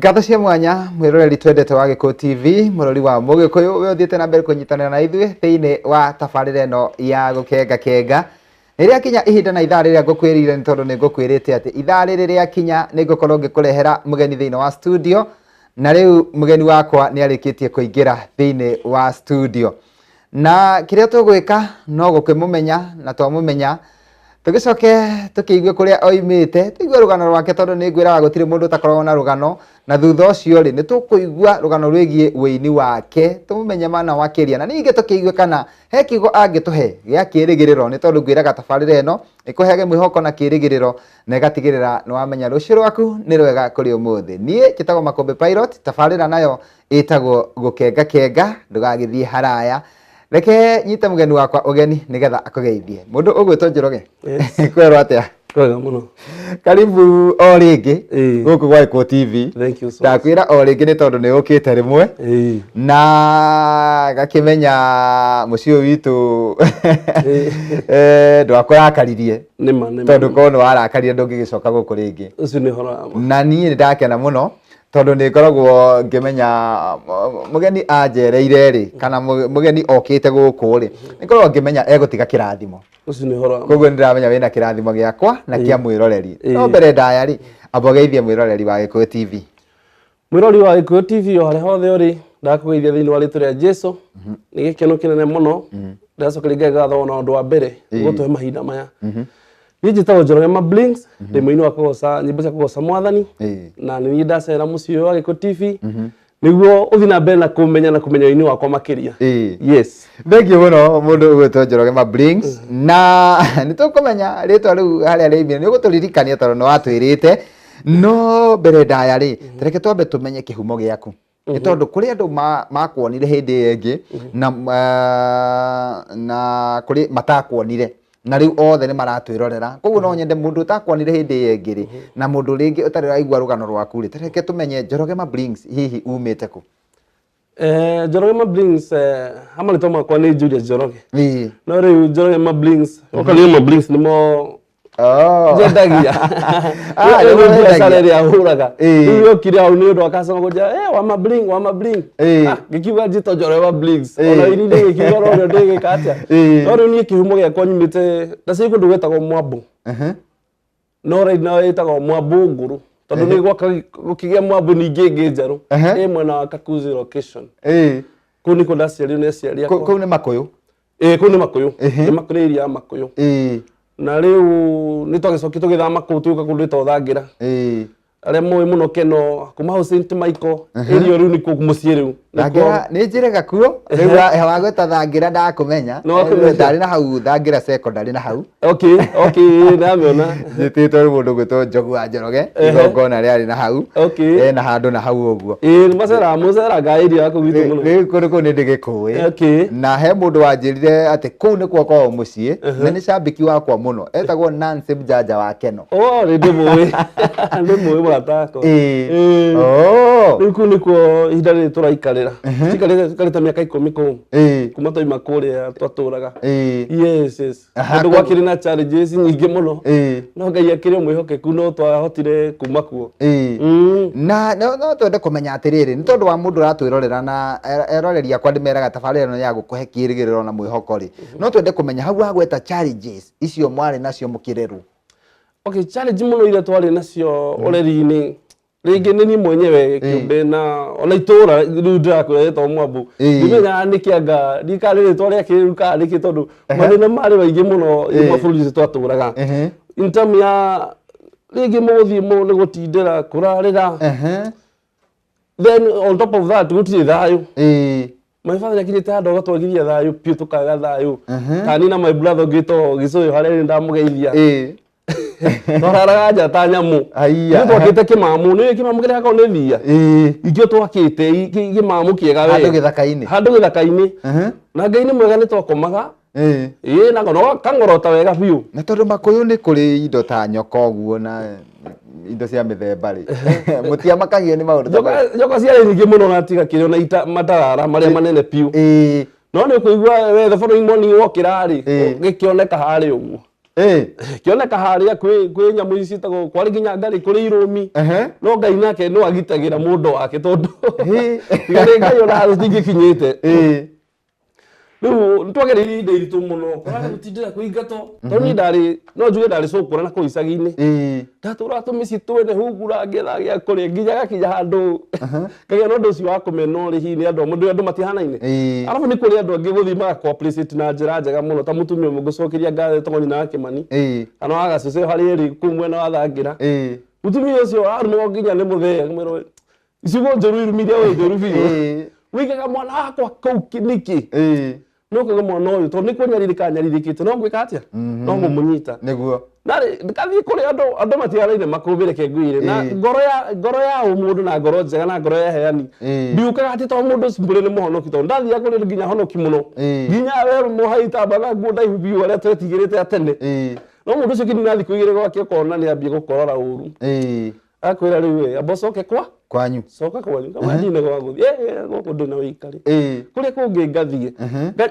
Ngatho cia mwanya mwiroreri twendete wa Gĩkũyũ TV, mũrori wa Mũgĩkũyũ, we ũthiĩte na mbere kũnyitanĩra na ithuĩ thĩinĩ wa tabarĩra ĩno ya gũkenga kenga. Nĩ rĩakinya ihinda na ithaa rĩrĩa ngũkwĩrire, nĩ tondũ nĩ ngũkwĩrĩte atĩ ithaa rĩrĩ rĩakinya nĩ ngũkorwo ngĩkũrehera mũgeni thĩinĩ wa studio, na rĩu mũgeni wakwa nĩ arĩkĩtie kũingĩra thĩinĩ wa studio. Na kĩrĩa tũgwĩka no gũkĩmũmenya, na twamũmenya tũgĩcoke tũkĩigue kũrĩa oimĩte, tũigue rũgano rwake, tondũ nĩ ngwĩraga gũtirĩ mũndũ ũtakoragwo na rũgano. Na thutha ũcio rĩ, nĩ tũkũigua rũgano rwĩgiĩ wĩini wake, tũmũmenye mana makĩria, na ningĩ tũkĩigue kana he kiugo angĩtũhe gĩa kĩrĩgĩrĩro, nĩ tondũ ngwĩraga tabarĩra ĩno ĩkũheage mwĩhoko na kĩrĩgĩrĩro, na ĩgatigĩrĩra nĩ wamenya rũciũ rwaku nĩ rwega kũrĩ ũmũthĩ. Niĩ njĩtagwo Makũmbĩ Pilot, tabarĩra nayo ĩtagwo gũkenga kenga. Ndũgagĩthiĩ haraya, reke nyite mũgeni wakwa ũgeni nĩgetha akũgeithie. Mũndũ ũgwĩtwo Njoroge? Yes. Kwerwo atĩa? Kwega mũno. Karibu o rĩngĩ gũkũ gwa Gĩkũyũ TV. Thank you so much. Ndakwĩra o rĩngĩ nĩ tondũ nĩ ũkĩte rĩmwe na gakĩmenya mũciĩ ũyũ witũ ndwakũrakaririe. Nĩma nĩma. Tondũ korwo nĩ warakarire ndũngĩgĩcoka gũkũ rĩngĩ. Ũcio nĩ ũhoro wa ma. Na niĩ nĩ ndakena mũno tondũ nĩ ngoragwo ngĩmenya mũgeni anjereire rĩ, kana mũgeni okĩte gũkũ rĩ, nĩ ngoragwo ngĩmenya egũtiga kĩrathimo. Ũcio nĩ ũhoro wa ma. Koguo nĩ ndĩramenya wĩna kĩrathimo gĩakwa na kĩa mwĩroreri. No mbere ndaya rĩ, amba ũgeithie mwĩroreri wa Gĩkũyũ TV. Mwĩrori wa Gĩkũyũ TV o harĩa hothe ũrĩ, ndakũgeithia thĩinĩ wa rĩtwa rĩa Jesu. Nĩ gĩkeno kĩnene mũno. Ndĩracokeria Ngai ngatho ona ũndũ wa mbere gũtũhe mahinda maya. Niĩ njĩtagwo Njoroge Mablings, ndĩ mũini wa kũgoca nyĩmbo cia kũgoca Mwathani, na nĩ niĩ ndacera mũciĩ ũyũ wa Gĩkũyũ TV nĩguo ũthiĩ na mbere na kũmenya na kũmenya ũini wakwa makĩria. Yes. Thank you mũno mũndũ ũgwĩtwo Njoroge Mablings, na nĩ tũkũmenya rĩtwa rĩu harĩa rĩaumire, nĩ ũgũtũririkania tondũ nĩ watwĩrĩte. No mbere ndaya rĩ, reke twambe tũmenye kĩhumo gĩaku, nĩ tondũ kũrĩ andũ makuonire hĩndĩ ĩyo ĩngĩ na kũrĩ matakuonire, na rĩu othe nĩ maratwĩrorera. Koguo no nyende mũndũ ũtakuonire hĩndĩ ĩyo ĩngĩ rĩ, na mũndũ rĩngĩ ũtarĩ ũraigua rũgano rwaku rĩ, reke tũmenye Njoroge Mablings hihi umĩte kũ? Njoroge Mablings, ha marĩtwa makwa nĩ Julius Njoroge. No rĩu Njoroge Mablings, okorwo nĩ Mablings nĩmo nyendagia. Ah, Ĩyo nĩmo nĩ biacara wendagia. ĩrĩa hũraga. Rĩu yokire hau nĩ ũndũ wa customer kũnjĩra, wa Mabling, wa Mabling. Ah, ngĩkiuga njĩtwo Njoroge Mablings. Ona ini ngĩkiuga no ũrĩa ndĩgĩka atĩa. No rĩu niĩ kĩhumo gĩakwa nyumĩte, ndaciarĩirwo kũndũ gwĩtagwo Mwambũ. No right now ĩtagwo Mwambũ Ngũrũ. Tondũ nĩ gwaka gũkĩgĩa Mwambũ ningĩ ĩngĩ njerũ. Ĩ mwena wa Kakuzi location. Kũu nĩkuo ndaciarirwo nĩ aciari akwa. Kũu nĩ Makũyũ? Ĩĩ, kũu nĩ Makũyũ. Nĩ Makũyũ, nĩ area ya Makũyũ. Na rĩu nĩ twagĩcokire tũgĩthama kũu tũgĩũka kũndũ gwĩtagwo Thangira. Arĩa moĩ mũno Keno, kuma hau St Michael, area rĩu nĩkuo mũciĩ rĩu. Nĩkuo- Thangira nĩ njĩrega kuo. Rĩu wagweta Thangira ndakũmenya. Nĩ wakũmenya. Ndarĩ na hau Thangira secondary na hau. Okay, ndamĩona. Njĩtĩtwo nĩ mũndũ ũgwĩtwo Njogu wa Njoroge, igongona rĩarĩ na hau. Ena handũ na hau ũguo. Ĩĩ, nĩ maceraga, mũceraga area ya kũu gwitũ mũno. Rĩu kũndũ kũu nĩ ndĩgĩkũĩ. Na he mũndũ wanjĩrire atĩ kũu nĩkuo kwao mũciĩ, na nĩ cambĩki wakwa mũno, etagwo Nancy Mjanja wa Keno. Oh, nĩ ndĩmũĩ. Ndĩmũĩ mũrata wakwa. Rĩu kũu nĩkuo ihinda rĩrĩ tũraikarĩra. Tũikarĩte mĩaka 10 kũu. Kuma twaima kũrĩa twatũraga. Yes. Tondũ gwakĩrĩ na challenges nyingĩ mũno. No Ngai akĩrĩ o mwĩhokeku, no twahotire kuma kuo. Na no twende kũmenya atĩrĩrĩ, nĩ tondũ wa mũndũ ũratwĩrorera na eroreri akwa ndĩmeraga tabarĩra ĩno ya gũkũhe kĩĩrĩgĩrĩro na mwĩhoko rĩ, no twende kũmenya hau wagweta challenges icio mwarĩ nacio mũkĩrerwo. Okay, challenge mũno iria twarĩ nacio ũreri-inĩ, rĩngĩ nĩ niĩ mwenyewe kĩũmbe na ona itũra rĩu ndĩrakwĩra rĩtagwo Mwambũ. Ndimenyaga nĩkĩ anga ndiũĩ kana nĩ rĩtwa rĩa kĩrĩu kana nĩkĩ, tondũ mathĩna marĩ maingĩ mũno mabũrũri ũcio twatũraga. In term ya rĩngĩ mũgũthiĩ nĩ gũtindĩra kũrarĩra. Then on top of that gũtirĩ thayũ. My father nĩakinyĩte handũ agatwagiria thayũ biũ, tũkaga thayũ. Tani na my brother ũngĩtwo Gĩcũyũ harĩa nĩ ndamũgeithia. Twararaga nja ta nyamũ. Haiya. Ithuĩ twakĩte kĩmamu, nĩ ũĩ kĩmamu kĩrĩa gĩkoragwo nĩ thiia? Ithuĩ twakĩte kĩmamu kĩega we. Handũ gĩthaka-inĩ. Handũ gĩthaka-inĩ. Na Ngai nĩ mwega nĩ twakomaga. Ĩĩ, na ngono kang'orota wega biũ. Na tondũ Makũyũ nĩ kũrĩ indo ta nyoka ũguo na indo cia mĩthemba rĩ, mũtiamakagio nĩ maũndũ ta maya? Nyoka ciarĩ nyingĩ mũno na tiga kĩrĩa na ita matarara marĩa manene biũ. No nĩ ũkũigua we the following morning wokĩra rĩ, gĩkĩoneka harĩa ũguo. Kĩoneka harĩa kwĩ nyamũ ici ciĩtagwo, kwarĩ nginya ngarĩ, kũrĩ irũmi. No Ngai nake no agitagĩra mũndũ wake, tondũ tiga nĩ Ngai ona handũ tingĩkinyĩte. Rĩu nĩtwagereire ihinda iritũ mũno, kũrarĩ gũtindĩra kũingatwo, tondũ niĩ ndarĩ, no njuge ndarĩ cũkũra na kũu icagi-inĩ. Ndatũraga tũmĩciĩ twene hungura ngĩethaga gĩa kũrĩa, nginya gakinya handũ ngagĩa na ũndũ ũcio wa kũmenwo rĩ, hihi nĩ andũ amwe, ndũĩ andũ matihanaine. Arabu nĩ kũrĩ andũ angĩ gũthiĩ magakũ appreciate na njĩra njega mũno, ta mũtumia ũmwe ngũcokeria ngatho etagwo nyina wa Kĩmani, kana wa Gacũcũ harĩa ĩrĩ kũu mwena wa Thangira. Mũtumia ũcio arumagwo nginya nĩ mũthee, akamwĩrwo ciugo njũru, irumi iria wĩ njũru biũ. Wĩigaga mwana wakwa kũu nĩkĩ? No kuga mwana ũyũ, tondũ nĩ kũnyarirĩka anyarirĩkĩte, no ngwĩka atĩa? No ngũmũnyita. Nĩguo. Narĩ ndikathiĩ kũrĩ andũ, andũ matigaraine makũmbĩre ngwĩre na ngoro ya ũmũndũ na ngoro njega na ngoro ya heani. Ndiũkaga atĩ tondũ mũndũ mbũrĩ nĩ mũhonoki, tondũ ndathiaga kũrĩ nginya honoki mũno. Nginya we mũhai itamba na nguo ndaihu biũ arĩa twetigĩrĩte a tene. No mũndũ ũcio kĩnina thikũ igĩrĩ gwake ũkona nĩ ambie gũkorora ũru. Akwĩra rĩu we amba ũcoke kwa kwanyu. Coka kwanyu kama ndine gwa gũthiĩ, gũkũ ndĩ na wĩikari. Kũrĩa kũngĩ ngathiĩ.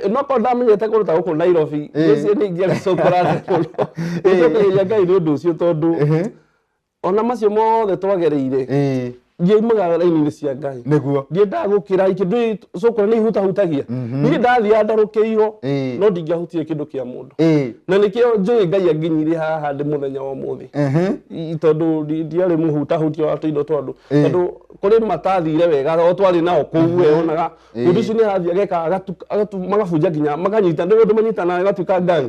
No korwo ndamenyete kũndũ ta gũkũ Nairobi, ngwĩciria nĩ ingĩarĩ cũkũra mũno. Nĩnjokagĩria Ngai nĩ ũndũ ũcio, tondũ ona macio mothe twagereire, ndiaumaga raini-inĩ cia Ngai. Ndiendaga gũkĩra ikĩndũ cũkũra nĩ ihutahutagia. Niĩ ndathiaga ndarũkĩirwo, no ndingĩahutirie kĩndũ kĩa mũndũ. Na nĩkĩo njũĩ Ngai anginyirie haha ndĩ mũthenya wa ũmũthĩ. Tondũ ndiarĩ mũhutahutia wa tũindo twa andũ. Tondũ kũrĩ matathire wega o twarĩ nao kũu, we wonaga mũndũ ũcio nĩ arathiĩ ageka magabunja nginya makanyita, nĩ ũndũ manyitanaga ĩgatuĩka gang.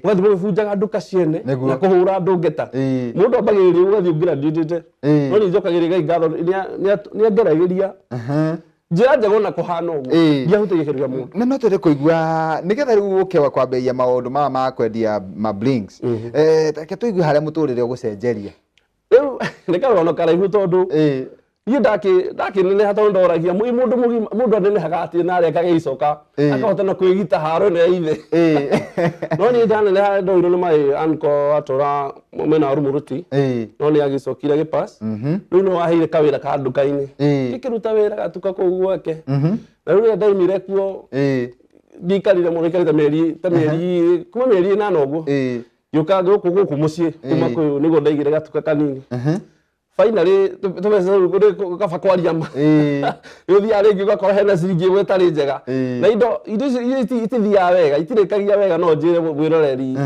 Ũgathiĩ magĩbunjaga nduka ciene na kũhũra andũ ngeta. Mũndũ ambagĩrĩria ũgathiĩ ũngĩrandiĩtĩte. No niĩ njokagĩria Ngai ngatho nĩ angeragĩria njĩra njega ona kũhana ũguo. Ndiahutagia kĩndũ kĩa mũndũ. Na no twende kũigua nĩgetha rĩu ũke wa kwambĩrĩria maũndũ maya ma kwendia ma blinks. Reke tũigue harĩa mũtũrĩre ũgũcenjeria. Rĩu nĩ karũgano karaihu, tondũ niĩ ndakĩneneha, tondũ ndoragia mũndũ mũgima, mũndũ anenehaga atĩ na arĩa akagĩa icoka akahota na kwĩgita haro ĩno ya ithe. No niĩ ndaneneha ndoirwo nĩ my uncle atũra mwena wa Rumuruti, no nĩ agĩcokire agĩpass. Rĩu no aheire kawĩra ka nduka-inĩ, ngĩkĩruta wĩra gatuka kũu gwake. Na rĩu rĩrĩa ndaimire kuo, ndiikarire mũno, ikarĩte mĩeri ta mĩeri kuma mĩeri 8 ũguo, ngĩũka gũkũ mũciĩ kuma kũu nĩguo ndaigire gatuka kanini. Finally tũbeca rĩu kaba kwaria ma, nĩ ũthiaga rĩngĩ ũgakora hena ciringi ĩmwe ĩtarĩ njega, na indo icio itithiaga wega, itirĩkagia wega. No njĩre mwĩroreri,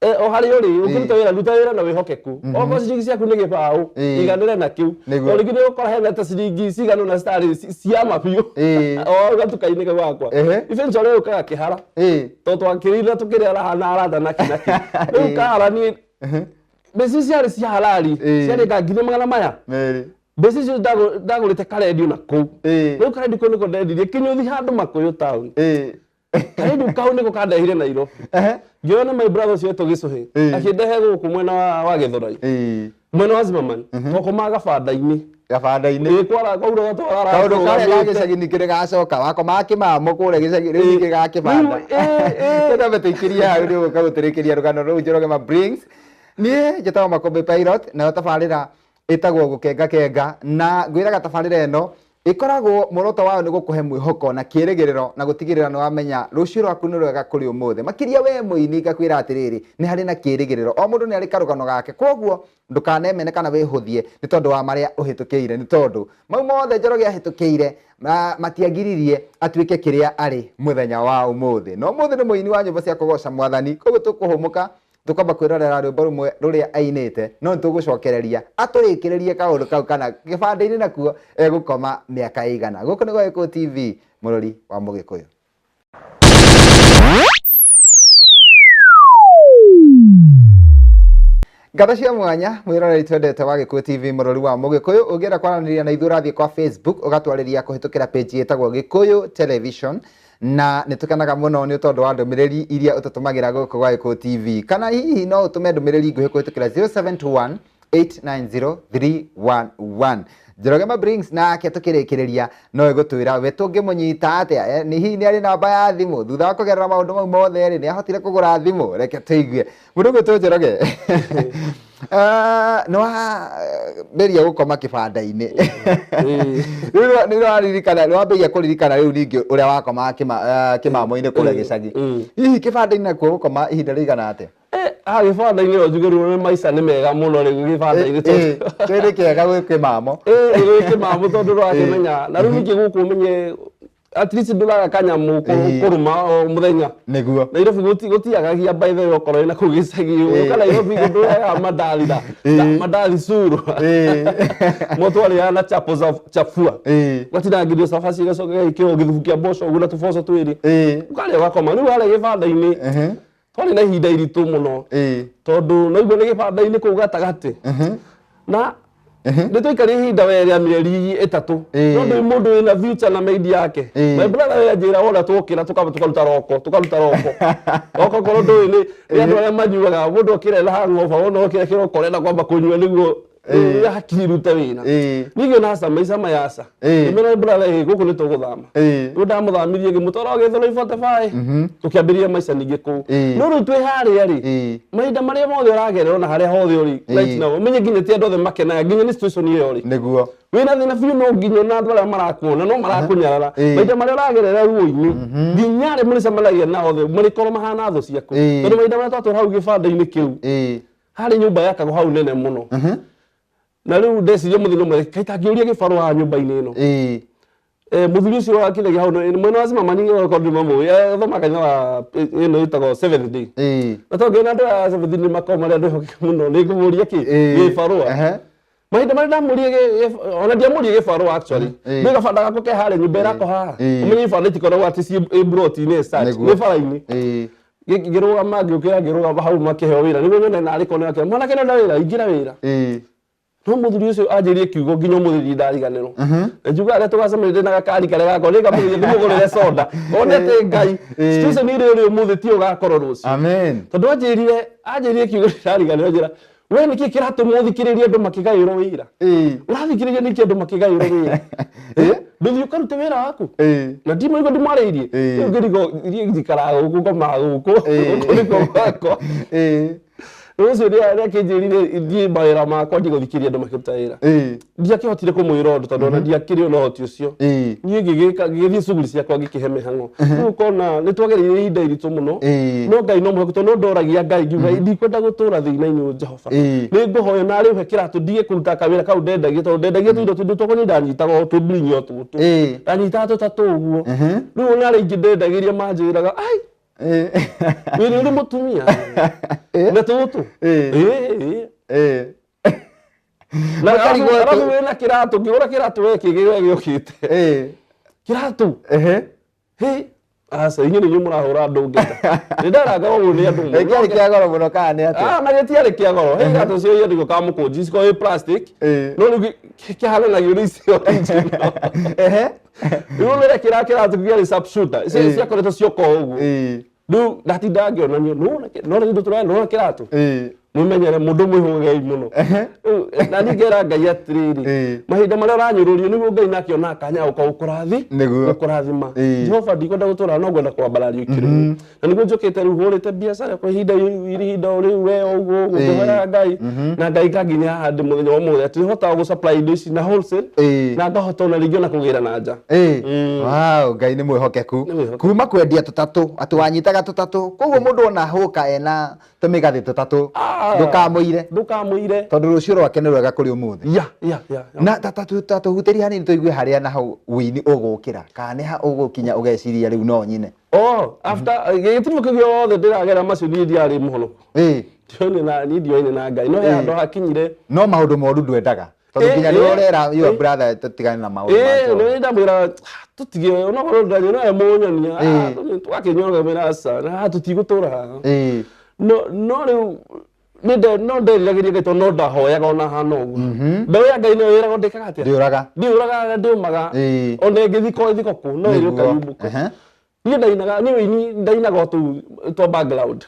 o harĩa ũrĩ ũkĩruta wĩra, ruta wĩra na wĩhokeku. Okorwo ciringi ciaku nĩ gĩbaũ, iganĩre na kĩu. Tondũ rĩngĩ nĩ ũgũkora hena ta ciringi cigana ũna citarĩ cia ma biũ o gatuka-inĩ kau gakwa. Eventually ũkaga kĩhara, tondũ twakĩrĩire tũkĩrĩa raha na arata naki naki. Rĩu kahara niĩ mbeca ciarĩ cia halali, ciarĩ nga ngiri magana maya. Merĩ. Mbeca icio ndagũrĩte karendio na kũu. Rĩu karendio kau nĩko ndendirie kĩnyũthi handũ Makũyũ town. Karendio kau nĩko kandehire Nairobi. Ngĩona nĩ my brother ũcio etwo Gĩcũhĩ, akĩndehe gũkũ mwena wa Gĩthũrai, mwena wa Zimmerman, twakomaga gabanda-inĩ. Gabanda-inĩ. Kwara kwaura twara. Kaũndũ karĩa ga gĩcagi ningĩ nĩgacoka, wakomaga kĩmamo kũrĩa gĩcagi, rĩu ningĩ ga kĩbanda. Twambe tũikĩrie hau, nĩ ũgũka gũtũrĩkĩria rũgano rũu Njoroge ma Brings. Niĩ njĩtagwo Makũmbĩ Pilot, nayo tabarĩra ĩtagwo Gũkenga Kenga, na ngwĩraga tabarĩra ĩno ĩkoragwo muoroto wayo nĩ gũkũhe mwĩhoko na kĩĩrĩgĩrĩro na gũtigĩrĩra nĩ wamenya rũciũ rwaku nĩ rwega kũrĩ ũmũthĩ. Makĩria we mũini, ngakwĩra atĩrĩrĩ, nĩ harĩ na kĩĩrĩgĩrĩro, o mũndũ nĩ arĩ karũgano gake, koguo ndũkanemene kana wĩhũthie nĩ tondũ wa marĩa ũhĩtũkĩire, nĩ tondũ mau mothe Njoroge ahĩtũkĩire matiagiririe atuĩke kĩrĩa arĩ mũthenya wa ũmũthĩ. No ũmũthĩ nĩ mũini wa nyĩmbo cia kũgoca Mwathani, koguo tũkũhũmũka tũkwamba kwĩrorera rwĩmbo rũmwe rũrĩa ainĩte, no nĩtũgũcokereria atũrĩkĩrĩrie kaũndũ kau kana kĩbandĩ-inĩ nakuo egũkoma mĩaka ĩigana. Gũkũ nĩ gwa Gĩkũyũ TV, mũrori wa Mũgĩkũyũ. Ngatho cia mwanya mwĩroreri twendete wa Gĩkũyũ TV, mũrori wa Mũgĩkũyũ. Ũngĩenda kwaranĩria na ithuĩ, ũrathiĩ kwa Facebook ũgatwarĩria kũhĩtũkĩra page ĩtagwo Gĩkũyũ Television, na nĩ tũkenaga mũno nĩ tondũ wa ndũmĩrĩri iria ũtũtũmagĩra gũkũ gwa Gĩkũyũ TV, kana hihi no ũtũme ndũmĩrĩri nguhĩ kũhĩtũkĩra 0721 890311. Njoroge ma Brings nake tũkĩrĩkĩrĩria no ĩgũtwĩra we tũngĩmũnyita atĩa, nĩ hihi nĩ arĩ namba ya thimũ? Thutha wa kũgerera maũndũ mau mothe rĩ, nĩ ahotire kũgũra thimũ? Reke tũigue mũndũ ũgwĩtwo Njoroge. Nĩ wambĩrĩria gũkoma kĩbanda-inĩ rĩu, nĩ waririkana, nĩ wambĩrĩria kũririkana rĩu ningĩ ũrĩa wakomaga kĩmamo-inĩ kũrĩa gĩcagi? Hihi kĩbanda-inĩ nakuo gũkoma ihinda rĩigana atĩa? Ah, gĩbanda-inĩ no njuge rĩu nĩ maica nĩ mega mũno rĩu gĩbanda-inĩ tondũ Kĩrĩ kĩega gwĩ kĩmamo. Ĩĩ kĩmamo tondũ ndũrakĩmenya na rĩu ningĩ gũkũ ũmenye at least ndũraga kanyamũ kũrũma o mũthenya. Nĩguo. Nairobi gũtiagagia by the way okorwo wĩna kũu gĩcagi ũka Nairobi ndũrĩaga mandathi na mandathi curu. Mo twarĩaga na chapo za chafua. Ũgatinangĩrio cabaci ĩgacoka ĩgekĩrwo gĩthubu kĩa mboco ũguo na tũboco twĩrĩ. Ũkarĩa ũgakoma. Rĩu harĩa gĩbanda-inĩ twarĩ na ihinda iritũ mũno tondũ naigua nĩ gĩbanda-inĩ kũu gatagatĩ na nĩ twaikarire ihinda we rĩa mĩeri 3 no ndĩ mũndũ wĩna future na maid yake. My brother we anjĩra wona twokĩra tukamba tukaruta roko tukaruta roko roko korwo ndũĩ nĩ andũ arĩa manyuaga mũndũ okĩra ena hangover wona okĩra kĩroko ũrenda kwamba kũnyua nĩguo hakiri irute wĩra. Niĩ ngĩona aca maica maya aca. Ngĩmwĩra brother ĩ gũkũ nĩ tũgũthama. Rĩu ndamũthamirie ngĩmũtwara o Gĩthũrai 45 tũkĩambĩrĩria maica ningĩ kũu. No rĩu twĩ harĩa rĩ mahinda marĩa mothe ũragerera ona harĩa hothe ũrĩ right now ũmenye nginya ti andũ othe makenaga nginya nĩ situation ĩyo ũrĩ. Nĩguo. Wĩna thĩna biũ no nginya ona andũ arĩa marakuona no marakũnyarara. Mahinda marĩa ũragerera ruo-inĩ nginya arĩa mũrĩcemanagia nao othe marĩkorwo mahana thũ ciaku. Tondũ mahinda marĩa twatũra hau gĩbanda-inĩ kĩu harĩ nyũmba yakagwo hau nene mũno. Na rĩu ndeciria mũthenya ũmwe kaĩ tangĩũria gĩbarũa haha nyũmba-inĩ ĩno. Mũthuri ũcio wakĩrĩgia hau mwena wa Zimmerman okorwo ndimamũĩ athomaga kanitha wa ĩno ĩtagwo Seventh Day. Na tondũ ngĩona andũ aya a Seventh Day nĩ makoragwo marĩ andũ ehokeku mũno nĩ ngũmũria kĩ gĩbarũa. Mahinda marĩa ndamũrie ona ndiamũrie gĩbarũa actually. Nĩ gabanda gakwa ke harĩa nyũmba ĩrakwo haha. Ũmenye ibanda itikoragwo atĩ ciĩ mburoti-inĩ as such. Nĩ bara-inĩ. Ngĩrũgama ngĩũkĩra ngĩrũgama hau makĩheo wĩra nĩguo nyone narĩ kona yake mwanake nĩ wĩra ingĩra wĩra. No mũthuri ũcio anjĩrire kiugo nginya ũmũthĩ ndirĩ ndariganĩrwo. Na njugaga rĩrĩa tũgacemania ndĩ na gakari karĩa gakwa nĩngamũgeria ndĩmũgũrĩre soda. One atĩ Ngai situation ĩrĩa ũrĩ ũmũthĩ tiyo ũgakorwo rũciũ. Amen. Tondũ anjĩrire kiugo ndirĩ ndariganĩrwo anjĩra we nĩkĩ kĩratũma ũthikĩrĩrie andũ makĩgaĩrwo wĩra? Ũrathikĩrĩria nĩkĩ andũ makĩgaĩrwo wĩra? Ndũthiĩ ũkarute wĩra waku? Na ndimũigua ndimwarĩirie. Rĩu ngĩrigwo niĩ njikaraga gũkũ ngomaga gũkũ. Gũkũ nĩkuo gwakwa. Rĩu ũcio nĩakĩnjĩrire thiĩ mawĩra makwa ndige gũthikĩrĩria andũ makĩruta wĩra. Ndiakĩhotire kũmwĩra ũndũ tondũ ona ndiakĩrĩ na ũhoti ũcio. Niĩ ngĩgĩthiĩ cuguri ciakwa ngĩkĩhe mĩhang'o. Rĩu ũkona nĩ twagereire ihinda iritũ mũno. No Ngai no mũhokeku tondũ no ndoragia Ngai ngiuga ndikwenda gũtũra thĩna-inĩ ũyũ Jehova. Nĩ ngũhoya narĩ ũhe kĩratũ ndige kũruta kawĩra kau ndendagia tondũ ndendagia tũindo tũndũ twakwa niĩ ndanyitaga o tũmbirinyi o tũtũ. Ndanyitaga tũtatũ ũguo. Rĩu ona arĩa aingĩ ndendagĩria manjĩraga ai wĩrĩ ũrĩ mũtumia na tũtũ. Na arabu wĩna kĩratũ ngĩgũra kĩratũ we kĩngĩ we gĩũkĩte. Kĩratũ. Hĩ aca inyuĩ nĩ inyuĩ mũrahũra andũ ngeta. Nĩ ndaranga ũguo nĩ andũ mũno. Kĩarĩ kĩa goro mũno kana nĩ atĩa? Ah, na gĩtiarĩ kĩa goro. Hĩ iratũ cio iendagio Kamũkũnji cikoragwo ĩ plastic. No rĩu kĩhananagio nĩ icio original. Rĩu rĩrĩa kĩratũ kĩarĩ sharpshooter. Icio ciakoretwo cioka ũguo. Rĩu ndatindaga ngĩonanio nĩwona indo tũraya nĩwona kĩratũ. Mwĩmenyere mũndũ mwĩhũgei mũno. Na niĩ ngera Ngai atĩrĩrĩ mahinda marĩa ũranyũrũrio nĩguo Ngai nake onaga kanya gũka gũkũrathima. Jehova ndikwenda gũtũra no ngwenda kwambarario ikĩro-inĩ. Na nĩguo njũkĩte rĩu hũrĩte biacara kwa ihinda ihinda o rĩu we ũguo ũguo ngĩhoyaga Ngai na Ngai nganginya haha ndĩ mũthenya wa ũmũthĩ atĩ nĩhotaga gũ supply indo ici na wholesale na ngahota ona rĩngĩ ona kũgĩra na nja. Wow, Ngai nĩ mwĩhokeku. Kuma kwendia tũtatũ atĩ wanyitaga tũtatũ koguo mũndũ ona hũka ena tũmĩgathĩ tũtatũ ndũkamũire. Ndũkamũire. Tondũ rũciũ rwake nĩ rwega kũrĩ ũmũthĩ. Ya. Na tũhutĩrie hanini tũigue harĩa na hau ũini ũgũkĩra kana nĩ ha ũgũkinya ũgeciria rĩu no nyine. Oh, after gĩtirimo kĩu gĩothe ndĩragera macio niĩ ndiarĩ mũhonoku. Niĩ ndioaine na Ngai no he handũ hakinyire. No maũndũ moru ndwendaga. Tondũ nginya nĩ ũrera your brother tũtigane na maũndũ ma njohi. Nĩ ndamwĩra tũtige onokorwo ndanyua no emũnyonia. Tũgakĩnyua ngamwĩra aca na tũtigũtũra haha. No rĩu no nderiragĩria Ngai tondũ no ndahoyaga ona hana ũguo. Mbeũ ya Ngai nĩyo ĩragwo ndĩkaga atĩa? Ndĩũraga. Ndĩũraga na ndĩũmaga. Ona ĩngĩthikwo ĩthikwo kũ no ĩrĩũka yumũke. Niĩ ndainaga niĩ ũini ndainaga o tũu twa background.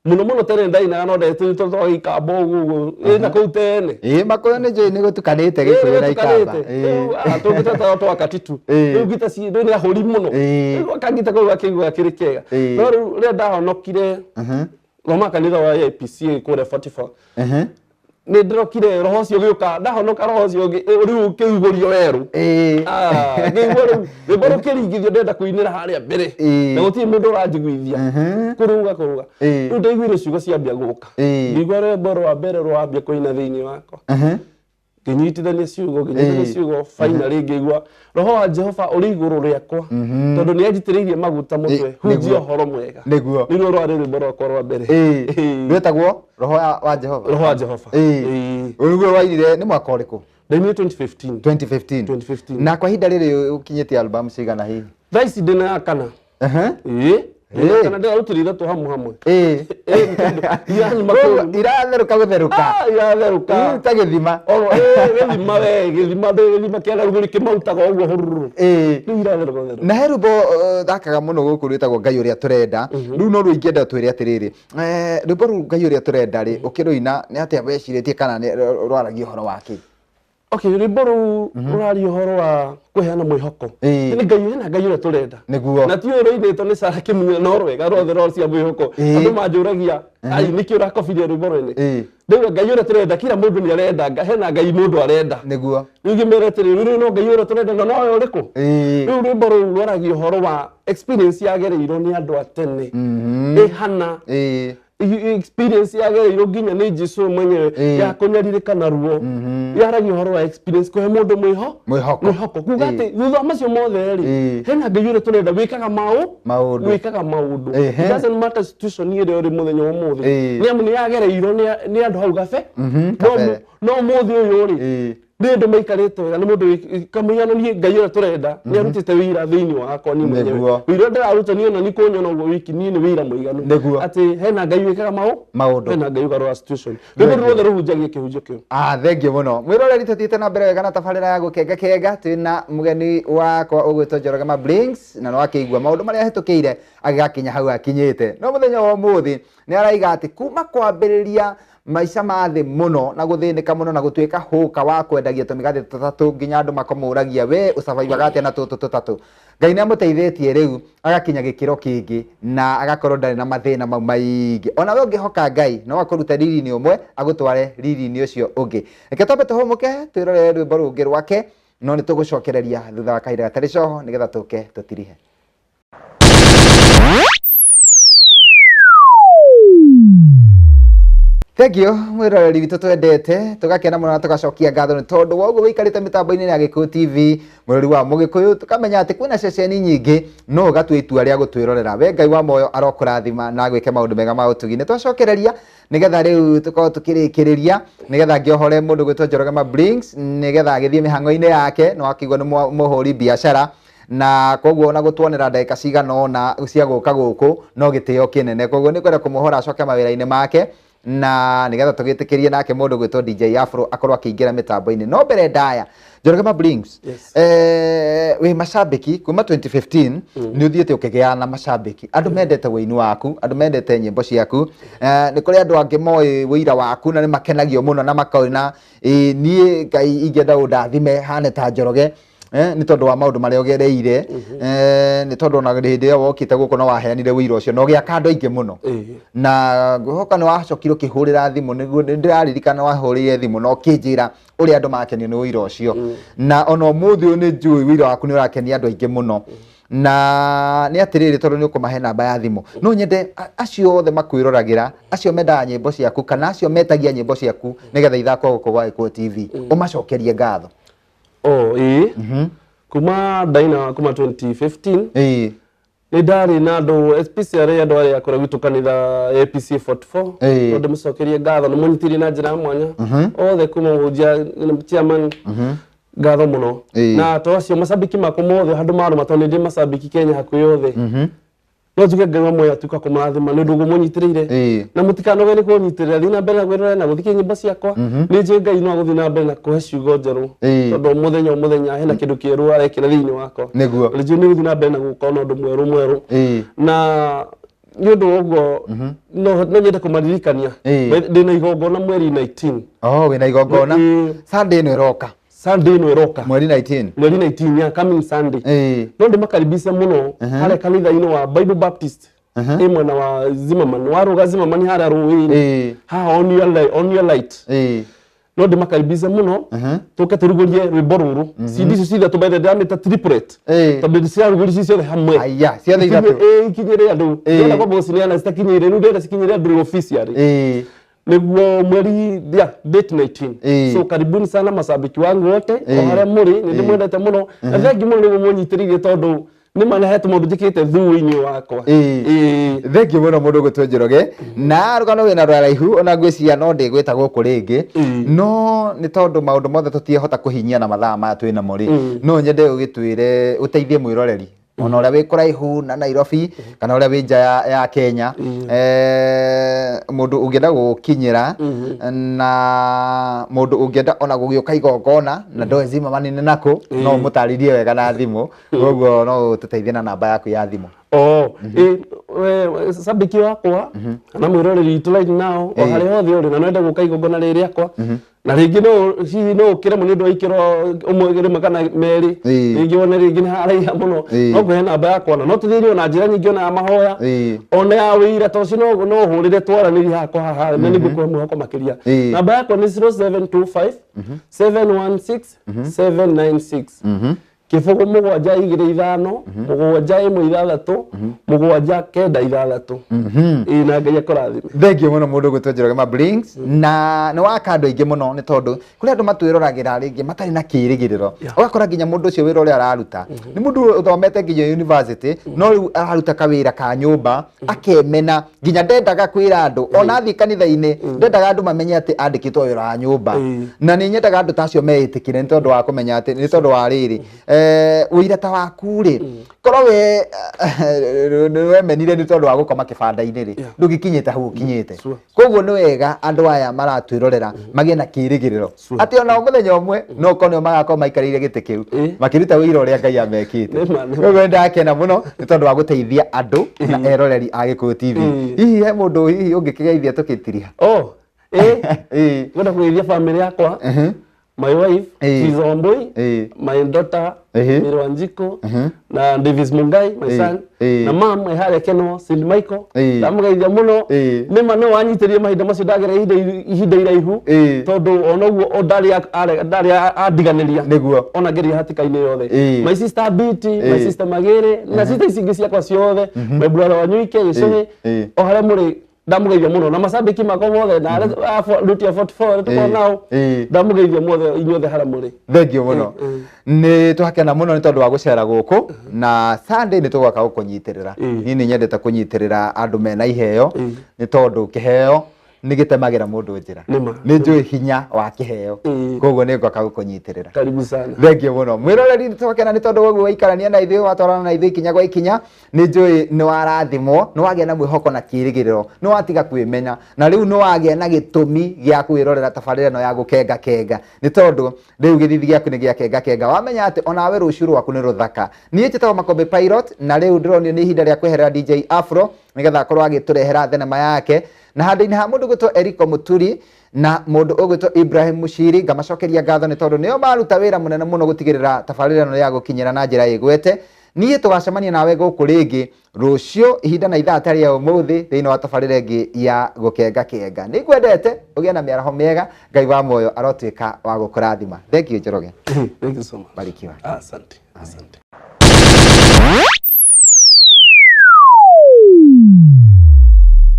Mũno mũno tene ndainaga no ndetũrĩtwo twa gĩikamba ũguo ũguo. Na kũu tene. Makũyũ nĩ njũĩ nĩ gũtukanĩte Gĩkũyũ na Ikamba. Tũngĩtetaga twa Katitu. Rĩu ngita ci nĩ ahũri mũno. Rĩu akangita kau gakĩigua gakĩrĩ kega. No rĩu rĩrĩa ndahonokire thoma kanitha wa APCA kũrĩa 44. Nĩ ndĩrokire roho ũcio ũgĩũka, ndahonoka roho ũcio rĩu ũkĩihũrio werũ. Ngĩigua rĩu rwĩmbo rũkĩringithio ndĩrenda kũinĩra harĩa mbere. Na gũtirĩ mũndũ ũranjiguithia. Kũrũga kũrũga. Rĩu ndaiguire ciugo ciambia gũka. Ngĩigua rwĩmbo rwa mbere rwambia kũina thĩinĩ wakwa. Ngĩnyitithania ciugo, ngĩnyitithania ciugo, finally ngĩigua roho wa Jehova ũrĩ igũrũ rĩakwa. Tondũ nĩ anjitĩrĩirie maguta mũtwe, hunjia ũhoro mwega. Nĩguo. Nĩruo rwarĩ rwĩmbo rwakwa rwa mbere. Rwĩtagwo Roho wa Jehova. Roho wa Jehova. Ũguo wainire nĩ mwaka ũrĩkũ? Ndainire 2015. 2015. 2015. Na kwa ihinda rĩrĩ ũkinyĩtie album cigana hihi? Thaa ici ndĩna ya kana. Kana ndĩrarutire ithatũ hamwe hamwe. Iratherũka gũtherũka. Iratherũka. Ta gĩthima. Gĩthima we, gĩthima gĩthima kĩa rũgũrĩ kĩmautaga ũguo hũrũrũ. Rĩu iratherũka gũtherũka. Na he rwĩmbo thakaga mũno gũkũ rwĩtagwo Ngai ũrĩa tũrenda. Rĩu no rũingĩenda twĩre atĩrĩrĩ. Rwĩmbo rũu Ngai ũrĩa tũrenda rĩ, ũkĩrũina nĩ atĩa wecirĩtie kana rwaragia ũhoro wa kĩ? Okay, rwĩmbo rũu rũraria ũhoro wa kũheana mwĩhoko. Nĩ Ngai hena Ngai ũrĩa tũrenda. Nĩguo. Na ti ũyũ rũinĩtwo nĩ Sarah Kĩmunya no rwega rwothe rwa cia mwĩhoko. Andũ manjũragia, ai nĩkĩ ũrakobirie rwĩmbo rwene? Ndauga Ngai ũrĩa tũrenda kila mũndũ nĩ arenda, hena Ngai mũndũ arenda. Nĩguo. Rĩu ngĩmera atĩrĩrĩ, rĩu no Ngai ũrĩa tũrenda na nowe ũrĩkũ? Rĩu rwĩmbo rũu rwaragia ũhoro wa experience yagereirwo nĩ andũ a tene. Ĩhana. Experience yagereirwo nginya nĩ Jesũ mwenyewe ya kũnyarirĩka na ruo. Yaragia ũhoro wa experience kũhe mũndũ mwĩhoko. Mwĩhoko. Kuga atĩ thutha wa macio mothe rĩ, hena Ngai ũrĩa tũrenda wĩkaga maũndũ. Wĩkaga maũndũ. It doesn't matter situation ĩrĩa ũrĩ mũthenya wa ũmũthĩ. Nĩ amu nĩ yagereirwo nĩ andũ hau gabe. No ũmũthĩ ũyũ rĩ, nĩ andũ maikarĩte wega, nĩ mũndũ kamũhiano niĩ Ngai ũrĩa tũrenda nĩ arutĩte wĩira thĩinĩ wakwa niĩ mwenyewe. Wĩira ndĩraruta niĩ ona nĩ kũnyona ũguo wiki niĩ nĩ wĩira mũiganu. Atĩ hena Ngai wĩkaga maũndũ. Hena Ngai ũgarũra situation. Rwĩmbo ruothe rũhunjagia kĩhunjio kĩu. Thengiũ mũno. Mwĩroreri tũthiĩte na mbere wega na tabarĩra ya gũkenga kenga, twĩna mũgeni wakwa ũgwĩtwo Njoroge Mablinks na no akĩigua maũndũ marĩa ahĩtũkĩire agĩgakinya hau akinyĩte. No mũthenya wa ũmũthĩ nĩ araiga atĩ kuma kwambĩrĩria maica ma thĩ mũno na gũthĩnĩka mũno na gũtuĩka hũka wa kwendagia tũmĩgathĩ tũtatũ nginya andũ makamũragia we ũcabaibaga atĩa na tũtũ tũtatũ. Ngai nĩ amũteithĩtie rĩu agakinya gĩkĩro kĩngĩ na agakorwo ndarĩ na mathĩna mau maingĩ. Ona we ũngĩhoka Ngai no akũrute riri-inĩ ũmwe agũtware riri-inĩ ũcio ũngĩ. Reke twambe tũhũmũke twĩrorere rwĩmbo rũngĩ rwake no nĩ tũgũcokereria thutha wa kahinda gatarĩ coho nĩgetha tũke tũtirihe. Thank you mwĩroreri witũ twendete tũgakena mũno na tũgacokia ngatho nĩ tondũ wa ũguo wĩikarĩte mĩtambo-inĩ ya Gĩkũyũ TV mũrori wa Mũgĩkũyũ tũkamenya atĩ kwĩna ceceni nyingĩ no ũgatua itua rĩa gũtwĩrorera. We Ngai wa moyo arokũrathima na agwĩke maũndũ mega ma ũtugi. Nĩ twacokereria nĩgetha rĩu tũkorwo tũkĩrĩkĩrĩria nĩgetha ngĩohore mũndũ gwĩtwo Njoroge Mablinks nĩgetha agĩthiĩ mĩhang'o-inĩ yake no akĩigua nĩ mũhũri biacara na koguo ona gũtuonera ndagĩka cigana ũna cia gũka gũkũ no gĩtĩo kĩnene. Koguo nĩ kwenda kũmũhora acoke mawĩra-inĩ make na nigetha tũgĩtĩkĩrie nake mũndũ gwĩtwo DJ Afro akorwo akĩingĩra mĩtambo-inĩ. No mbere ndaya Njoroge Mablinks, wĩ macambĩki kuma 2015 nĩ ũthiĩte ũkĩgĩa na macambĩki, andũ mendete wũini waku, andũ mendete nyĩmbo ciaku, nĩ kũrĩ andũ angĩ moĩ wũira waku na nĩ makenagio mũno na makona niĩ Ngai ingĩenda ũndathime hane ta Njoroge nĩ tondũ wa maũndũ marĩa ũgereire, nĩ tondũ ona hĩndĩ ĩyo wokĩte gũkũ no waheanire wũira ũcio na ũgĩaka andũ aingĩ mũno. Na ngwĩhoka nĩ wacokire ũkĩhũrĩra thimũ, nĩguo ndĩraririkana wahũrĩire thimũ na ũkĩnjĩra ũrĩa andũ makenio nĩ wũira ũcio. Na ona ũmũthĩ ũyũ nĩ njũĩ wũira waku nĩ ũrakenia andũ aingĩ mũno. Na nĩ atĩrĩrĩ tondũ nĩ ũkũmahe namba ya thimũ, no nyende acio othe makwĩroragĩra, acio mendaga nyĩmbo ciaku kana acio metagia nyĩmbo ciaku nĩgetha ithakwo gũkũ gwa Gĩkũyũ TV, ũmacokerie ngatho. Kuma ndaina kuma 2015 nĩ ndarĩ na andũ especially andũ arĩa akũrũ gwitũ kanitha APC 44 no ndĩmũcokerie ngatho nĩ mũnyitĩrĩire na njĩra ya mwanya othe kuma mũhunjia chairman ngatho mũno na to acio macambĩki makwa mothe handũ marũma tondũ nĩ ndĩ macambĩki Kenya hakuhĩ othe no njuge Ngai wa muoyo atuĩka kũmũrathima nĩ ũndũ ũguo mũnyitĩrĩire na mũtikanoge nĩ kũnyitĩrĩra thiĩ na mbere na kwĩrorera na gũthikia nyĩmbo ciakwa nĩ njũĩ Ngai no agũthiĩ na mbere na kũhe ciugo njerũ tondũ mũthenya o mũthenya hena kĩndũ kĩerũ arekĩra thĩinĩ wakwa nĩguo nĩ njũĩ nĩ gũthiĩ na mbere na gũkorwo na ũndũ mwerũ mwerũ na nĩ ũndũ wa ũguo no nyende kũmaririkania ndĩna igongona mweri 19. Wĩna igongona Sunday ĩno ĩroka. Sunday ĩno ĩroka mweri 19. Mweri 19 ya coming Sunday. No ndĩmakaribisha mũno harĩa kanitha-inĩ wa Bible Baptist ĩ mwena wa Zimmerman, waruga Zimmerman harĩa rũĩ-inĩ haha on your light. No ndĩmakaribishe mũno tũke tũrugũrie rwĩmbo rũrũ. CD icio ciithatũ by the ndĩramĩta triplet tondũ ndĩcirarugũria ci ciothe hamwe. Aya, ciothe ithatũ. Ikinyĩre andũ. Ndĩrenda kwamba gũcineana citakinyĩire, rĩu ndĩrenda cikinyĩre andũ officially nĩguo mweri ya date 19. So karibuni sana mashabiki wangu wote o harĩa mũrĩ, nĩ ndĩmwendete mũno na thengi mũno nĩguo mũnyitĩrĩire tondũ nĩ ma nĩhete maũndũ njĩkĩte thuu-inĩ wakwa. Thengiũ mũno mũndũ ũgwĩtwo Njoroge, na rũgano wĩna rũraihu ona ngwĩciria no ndĩgwĩta gũkũ rĩngĩ, no nĩ tondũ maũndũ mothe tũtiĩhota kũhinyia na mathaa maya twĩ namo rĩ, no nyende ũgĩtwĩre ũteithie mwĩroreri ona ũrĩa wĩ kũraihu na Nairobi kana ũrĩa wĩ nja ya Kenya, mũndũ ũngĩenda gũgũkinyĩra na mũndũ ũngĩenda ona gũgĩũka igongona na ndoĩ Zimmerman nĩ nakũ, no ũmũtarĩrie wega na thimũ, koguo no ũtũteithie na namba yaku ya thimũ. Sabiki wakwa kana mwĩroreri witũ right now o harĩa hothe ũrĩ na no gũka igongona rĩrĩ rĩakwa na rĩngĩ no hihi no ũkĩremwo nĩ ũndũ wa ikĩro ũmwe rĩmwe kana merĩ, rĩngĩ wone rĩngĩ nĩ haraiha mũno, no ngũhe namba yakwa na no tũthĩrwo na njĩra nyingĩ ona ya mahoya ona ya wĩira to ũcio no ũhũrĩre twaranĩrie hakwa haha na nĩngũkũhe mwĩhoko makĩria. Namba yakwa nĩ 0725 716 796 kĩbũgũ 7 2 5 7 1 6 7 9 6. Ĩĩ, na Ngai akũrathime. Thengiũ mũno mũndũ ũgwĩtwo Njoroge Mablings, na nĩ waka andũ aingĩ mũno nĩ tondũ kũrĩ andũ matwĩroragĩra rĩngĩ matarĩ na kĩĩrĩgĩrĩro, ũgakora nginya mũndũ ũcio wĩra ũrĩa araruta nĩ mũndũ ũthomete nginya university, no rĩu araruta kawĩra ka nyũmba akemena, nginya ndendaga kwĩra andũ ona athiĩ kanitha-inĩ ndendaga andũ mamenye atĩ andĩkĩtwo wĩra wa nyũmba, na nĩ nyendaga andũ ta acio meĩtĩkĩre nĩ tondũ wa kũmenya atĩ nĩ tondũ wa rĩrĩ wĩira ta waku rĩ, korwo we nĩ wemenire nĩ tondũ wa gũkoma kĩbanda-inĩ rĩ, ndũgĩkinyĩte hau ũkinyĩte. Koguo nĩ wega andũ aya maratwĩrorera magĩe na kĩĩrĩgĩrĩro atĩ ona mũthenya ũmwe no ũkorwo nĩo magakorwo maikarĩire gĩtĩ kĩu makĩruta wĩira ũrĩa Ngai amekĩte. Koguo nĩ ndakena mũno nĩ tondũ wa gũteithia andũ na eroreri a Gĩkũyũ TV. Hihi he mũndũ hihi ũngĩkĩgeithia tũkĩtiriha? Ngwenda kũgeithia family yakwa, my wife Teresa Wambui, my daughter Mary Wanjiku na Davis Mungai my son, na mam e harĩa Kenol St Michael, ndamũgeithia mũno. Nĩma nĩ wanyitĩrĩire mahinda macio ndagera ihinda iraihu tondũ ona ũguo ndarĩ andiganĩria ona ngeria hatĩka-inĩ yothe. My sister Biti, my sister Magĩrĩ na sister ici ingĩ ciakwa ciothe, my brother Wanyuike Gĩcũhĩ, o harĩa mũrĩ ndamũgeithia mũno, na macambĩki makwa mothe na arĩa a Route ya 44 tũkorwo nao, ndamũgeithia mothe inyuothe harĩa mũrĩ. Thengiũ mũno, nĩ twakena mũno nĩ tondũ wa gũcera gũkũ, na Sunday nĩ tũgoka gũkũnyitĩrĩra. Niĩ nĩ nyendete kũnyitĩrĩra andũ mena iheo nĩ tondũ kĩheo nĩ gĩtemagĩra mũndũ njĩra. Nĩ njũĩ hinya wa kĩheo, koguo nĩ ngoka gũkũnyitĩrĩra. Karibu sana. Thengiũ mũno mwĩroreri, nĩ twakena nĩ tondũ woguo waikarania na ithuĩ, watwarana na ithuĩ ikinya gwa ikinya. Nĩ njũĩ nĩ warathimwo, nĩ wagĩa na mwĩhoko na kĩĩrĩgĩrĩro, nĩ watiga kwĩmenya, na rĩu nĩ wagĩa na gĩtũmi gĩa kwĩrorera tabarĩra ĩno ya gũkenga kenga, nĩ tondũ rĩu gĩthithi gĩaku nĩ gĩa kenga kenga, wamenya atĩ onawe rũciũ rwaku nĩ rũthaka. Niĩ njĩtagwo Makombe Pilot, na rĩu ndĩronio nĩ ihinda rĩa kweherera DJ Afro nĩgetha akorwo agĩtũrehera thenema yake, na handũ-inĩ ha mũndũ ũgwĩtwo Eriko Mũturi na mũndũ ũgwĩtwo Ibrahim Mushiri, ngamacokeria ngatho nĩ tondũ nĩo maruta wĩra mũnene mũno gũtigĩrĩra tabarĩra ĩno ya gũkinyĩra na njĩra ĩgwete. Niĩ tũgacemania nawe gũkũ rĩngĩ rũciũ ihinda na ithaa ta rĩa ũmũthĩ thĩinĩ wa tabarĩra ĩngĩ ya gũkenga kenga. Nĩ ngwendete ũgĩe na mĩaraho mĩega, Ngai wa muoyo arotuĩka wa gũkũrathima. Thank you Njoroge. Thank you so much. Barikiwa. Asante. Asante.